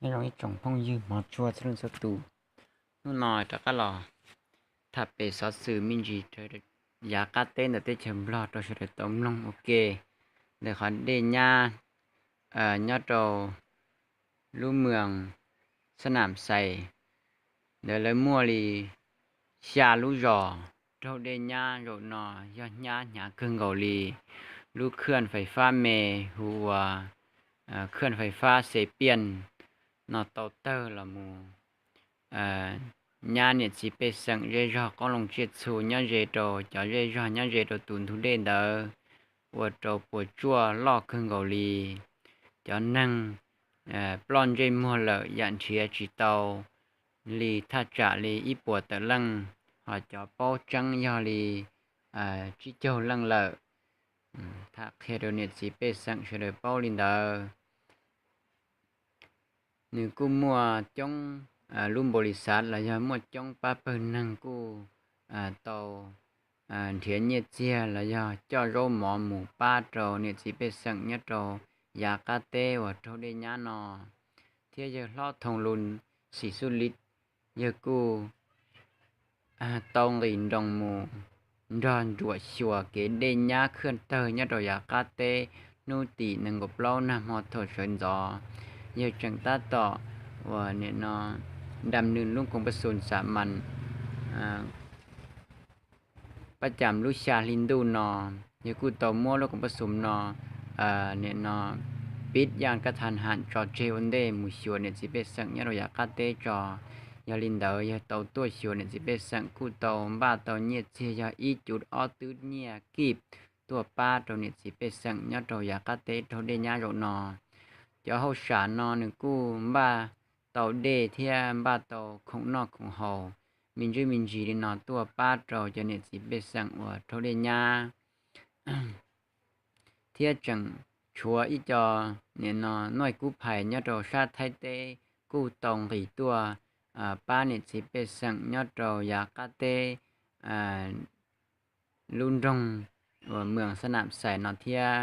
Nyob zoo ib tsoom phooj ywg hmov tshua txhua leej txhua tus, hnub no rov qab los tham pem xov xwm me ntsis yav qab teb ntawm teb chaws Nplog rau sawv daws tau mloog ua ke. Ntawm qhov dej nyab nyob rau lub moos Xab Nam Xais ntawd lawv muaj li xya lub zos raug dej nyab zaum no yog nyab hnyav kawg nkaus li. Lub khwj fais fab me hu ua khwj fais fab Xes Piaj no tau tawg los mus nyab niam txiv pej xeem zej zog qoob loo tsiaj txhu nyob ze rau cov zej zog nyob ze rau tus ntug dej ntawd, ua rau puas tsuaj loj kawg nkaus li. Cov neeg ploj ntsej muag lawm yam nrhiav tsis tau li thaj tsam li ib puas tawm leej, ho cov paub tseeb yog li tsib caug leej lawm. Tham qhia rau niam txiv pej xeem sawv daws paub li ntawd. Nws kuj muaj coob lub npaus lis xav los yog muaj coob pab pawg neeg kuj tau nrhiav nyiaj txiag los yog coj zaub mov mus pab rau niam txiv pej xeem nyob rau yav qab teb uas raug dej nyab no. Thiab yawg hlob Thoo Lus Xim Xub Lis, yawg kuj tau nqis nroos mus nrog nruam xyuas kev dej nyab khwj tawg nyob rau yav qab teb hnub tim nees nkaum plaub nag hmo thaum sawv ntxov. Yawg tseem tab tom uas nim no dam nws lub koom pab xum xam mas pab cam lub xya hli ntuj no, yawg kuj tau muab lub koom pab xum no nim no pib yaj kab thas ham tso tseg ua ntej mus xyuas niam txiv pej xeem nyob rau yav qab teb tso. Yog li ntawd yawg tau tuaj xyuas niam txiv pej xeem kuj tau npaj tau nyiaj txiag yog ib cus ob twb nyiaj kib tuaj pab rau niam txiv pej xeem nyob rau yav qab teb raug dej nyab zaum no. Cov hauj sam no nws kuj npaj tau dej thiab npaj tau khoom noj khoom haus me ntsis me ntsis li no tuaj pab rau cov niam txiv pej xeem uas raug dej nyab. Thiab tseem tshuav ib co nim no nuj kub phais nyob rau sab Thaib teb kuj tau nqis tuaj pab niam txiv pej xeem nyob rau yav qab teb lub nroog uas moos Xab Nam Xais no thiab,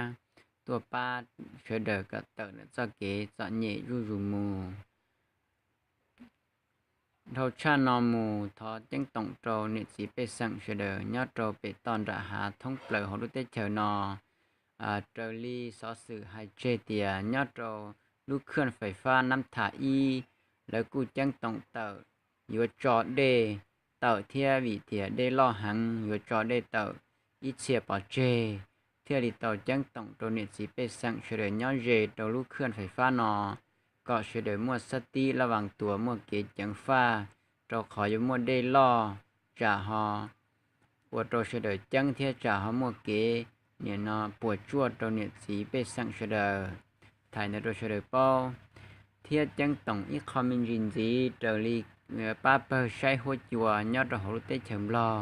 tuaj pab sawv daws kom tawm ntawm txoj kev txom nyem zuj zus mus. Dhau tshaj no mus thov ceeb toom rau niam txiv pej xeem sawv daws nyob rau pem toj nram hav thoob plaws hauv lub teb chaws no, raws li xov xwm hais tseg tias nyob rau lub khwj fais fab Nab Tham ib, lawv kuj ceeb toom tawm yuav tso dej tawm thiab vim tias dej loj heev yuav tso dej tawm ib txhia pov tseg, thiaj li tau ceeb toom rau niam txiv pej xeem sawv daws nyob ze rau lub khwj fais fab no kom sawv daws muaj xab tib laj vas tuas muaj kev ceev faj, rau qhov yuav muaj dej loj tsam ho ua rau sawv daws ceeb thiab tsam ho muaj kev nim no puas tsuaj rau niam txiv pej xeem sawv daws. Thaim ntawd rau sawv daws paub thiab ceeb toom ib qho me ntsis ntxiv raws li pab pawg saib huab cua nyob rau hauv lub teb chaws Nplog,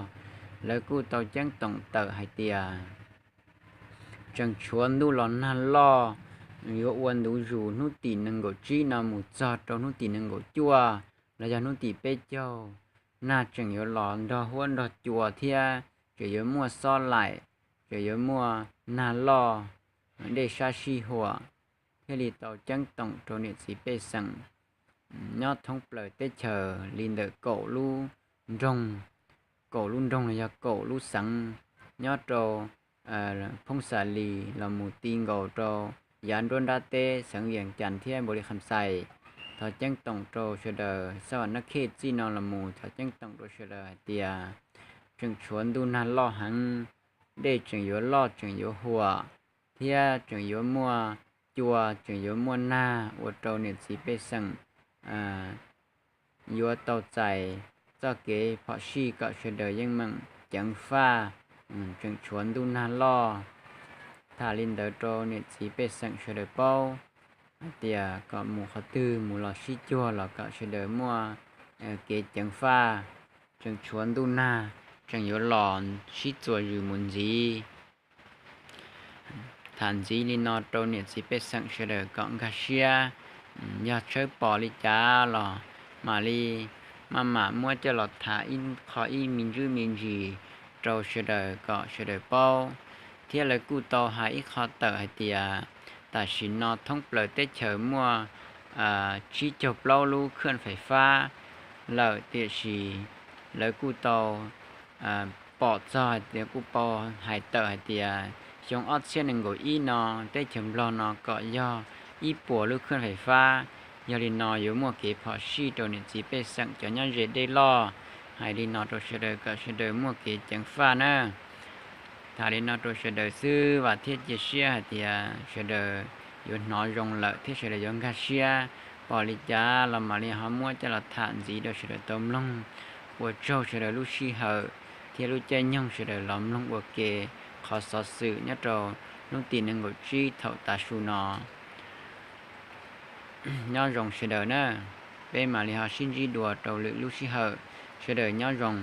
lawv kuj tau ceeb toom tawm hais tias tseem tshuav ntuj los nag loj yuav ua ntu zus hnub tim nees nkaum tsib no mus txog rau hnub tim nees nkaum cuaj los yog hnub tim peb caug. Nag tseem yuav los nrog huab nrog cua thiab tseem yuav muaj xob laim, tseem yuav muaj nag loj, dej sab sij huam, thiaj li tau ceeb toom rau niam txiv pej xeem nyob thoob plaws teb chaws li ntawm kaum lub nroog, kaum lub nroog los yog kaum lub xeev nyob rau Phoob Xa Lis los mus ti nkaus rau yav nruab nrab teb xeev Vias Cas thiab Npaus Lis Kham Xais. Thov ceeb toom rau sawv daws xab vam nab khej txij no los mus thov ceeb toom rau sawv daws hais tias tseem tshuav ntuj nag loj heev, dej tseem yuav loj tseem yuav huam, thiab tseem yuav muaj cua, tseem yuav muaj nag ua rau niam txiv pej xeem yuav tau txais txoj kev phom sij kom sawv daws yeej meem ceev faj, tseem tshuav ntuj nag loj. Tham li ntawd rau niam txiv pej xeem sawv daws paub hais tias kom mus qhov twg mus los sib cuag los kom sawv daws muaj kev ceev faj, tseem tshuav ntuj nag tseem yuav los sib txuas zws mus ntxiv. Tham ntxiv li no rau niam txiv pej xeem sawv daws kom nkag siab, yog tshawb pom li cas los mam li maj mam muab coj los tham ib qho ib me ntsis me ntsis rau sawv daws kom sawv daws paub. Thiab lawv kuj tau hais ib qho tawm hais tias tam sim no thoob plaws teb chaws muaj tsib caug plaub lub khwj fais fab lawm, tiam sis lawv kuj tau pom txog hais tias kuj tau hais tawm hais tias xyoo ob txhiab nees nkaum ib no teb chaws Nplog no kom yog ib puas lub khwj fais fab. Yog li no yuav muaj kev phom sij rau niam txiv pej xeem cov nyob ze dej loj. Hais li no rau sawv daws kom sawv daws muaj kev ceev faj na. Tham li no rau sawv daws xwb, vam thiab cia siab hais tias sawv daws yuav hnov zoo lawm thiab sawv daws yuav nkag siab. Pom li cas los mam li ho muab coj los tham ntxiv rau sawv daws tau mloog. Ua tsaug sawv daws lub sij hawm thiab lub caij nyoog sawv daws los mloog ua ke qhov xov xwm nyob rau hnub tim nees nkaum tsib thaum tav su no. Nyob zoo sawv daws na, peb mam li ho sib ntsib dua rau lwm lub sij hawm. Sawv daws nyob zoo.